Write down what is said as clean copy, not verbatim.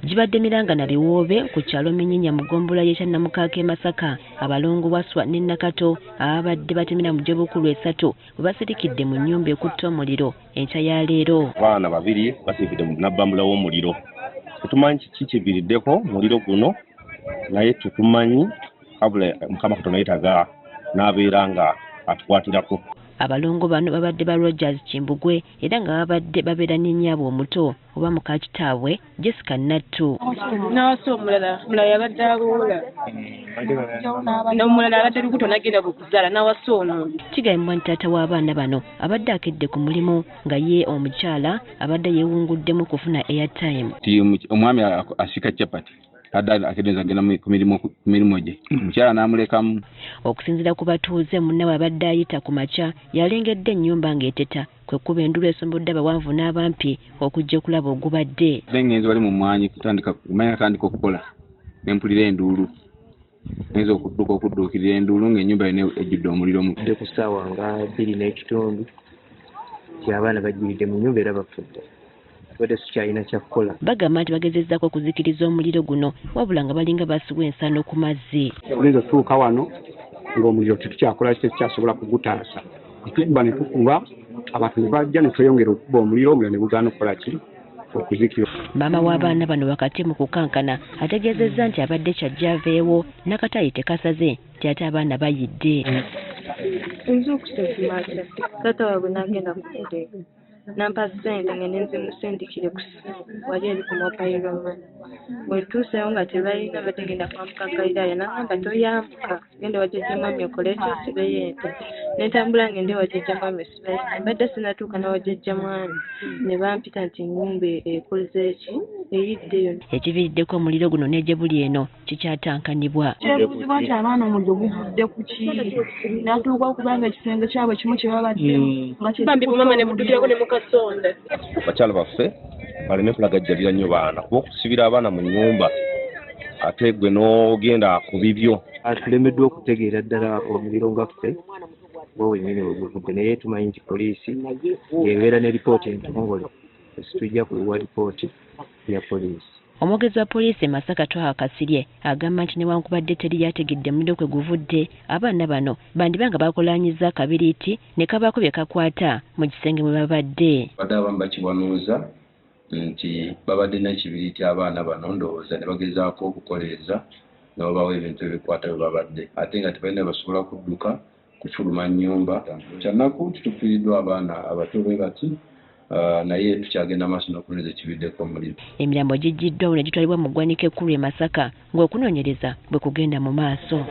Gibadde miranga na biwoobe ku kyalo Minyinya mu ggombolola y'e Kyannamukaaka e Masaka. Abalongo Waswa ne Nakato ababadde batemera mu gy'obukulu esatu bwe basirikidde mu nnyumba ekutte omuliro enkya ya leero. Abaana babiri basirikidde mu nabbambula w'omuliro. Tetumanyi kiki kiviiriddeko muliro guno, naye tetumanyi, wabula Mukama Katonda yeetaaga n'abeera nga atukwatirako. Abalongo bano babadde ba Rogers Kimbugwe era nga babadde babeera ne nnyaabwe omuto oba muka kitaabwe Jessica Nattu. N'awasa omulala, omulala yabadde abuula. N'omulala abadde lubuto n'agenda okuzaala n'awasa ono. Kigambibwa nti taata w'abaana bano abadde akedde ku mulimu nga ye omukyala abadde yeewunguddemu okufuna airtime. Omwami asika chapati. Adda akedde agenda ku mirimu gye. Omukyala n'amulekamu. Okusinziira ku batuuze, munnaabwe abadde ayita ku makya yalengedde ennyumba ng'eteta, kwe kuba enduulu esombodde abawanvu n'abampi okujja okulaba ogubadde. Ngenze wali mu mmwanyi kutandika kumanya atandika okukola ne mpulira enduulu. Ngenze okudduka okudduukirira enduulu ng'ennyumba yonna ejjudde omuliro. Tudde ku ssaawa nga 2:15 nti abaana bajjiridde mu nnyumba era bafudde. Tubadde tukyalina kya kukola. Bagamba nti bagezezzaako okuzikiriza omuliro guno wabula nga balinga basiwa ensaano ku mazzi. Tugenze otuuka wano ng'omuliro tetukyakola ki, tetukyasobola kugutaasa. Tukuba ne tukuba, abantu ne bajja ne tweyongera okukuba omuliro, omuliro ne gugaana okukola ki, okuzikira. Maama w'abaana bano wakati mu kukankana ategeezezza nti abadde kyajja aveewo n'akataayi tekasaze nti ate abaana bayidde. Nzuukuse ku makya, taata waabwe n'agenda ku muteeko. Nampa ssente ngende nzimusindikire ku ssimu wali eri ku mobile money. Bwe ntuuseewo nga tebalina, mbadde ngenda kwambuka Galiraaya, n'aŋŋamba toyambuka, genda ewa jjajja mwami okole ki, osibeyo ente. Ne ntambula ngende ewa jjajja mwami osibeyo ente. Mbadde sinnatuuka n'ewa jjajja mwami ne bampita nti ennyumba ekoze ki, eyidde yonna. Ekiviiriddeko omuliro guno ne gye buli eno kikyatankanibwa. Kyebuuzibwa nti abaana omuliro guvudde ku ki? N'atuuka okuba nga ekisenge kyabwe kimu kye babaddemu nga kye Bambi bumama ne buddukirako ne mukasonda. Bakyala baffe baleme kulagajjalira nnyo baana, kuba okusibira abaana mu nnyumba ate gwe n'ogenda ku bibyo. Tulemeddwa okutegeera ddala omuliro nga ffe gwe wennyini we guvudde, naye tumanyi nti poliisi ng'ebeera ne lipooti entongole, tujja kuwa lipooti ya poliisi. Omwogezi wa poliisi e Masaka Twaha Kasirye agamba nti newankubadde teri yategedde muliro kwe guvudde, abaana bano bandiba nga bakolaanyizza akabiriiti ne kabaako bye kakwata mu kisenge mwe babadde. Badde abamu bakiwanuuza nti babadde n'ekibiriiti abaana bano, ndowooza ne bagezaako okukoleeza ne babawa ebintu ebikwata bwe babadde, ate nga tebalina basobola kudduka kufuluma nnyumba. Kyannaku nti tufiiriddwa abaana abato bwe bati, naye tukyagenda maaso n'okunoonyereza ekiviiriddeko omuliro. Emirambo giggiddwawo ne gitwalibwa mu ggwanika ekkulu e Masaka ng'okunoonyereza bwe kugenda mu maaso.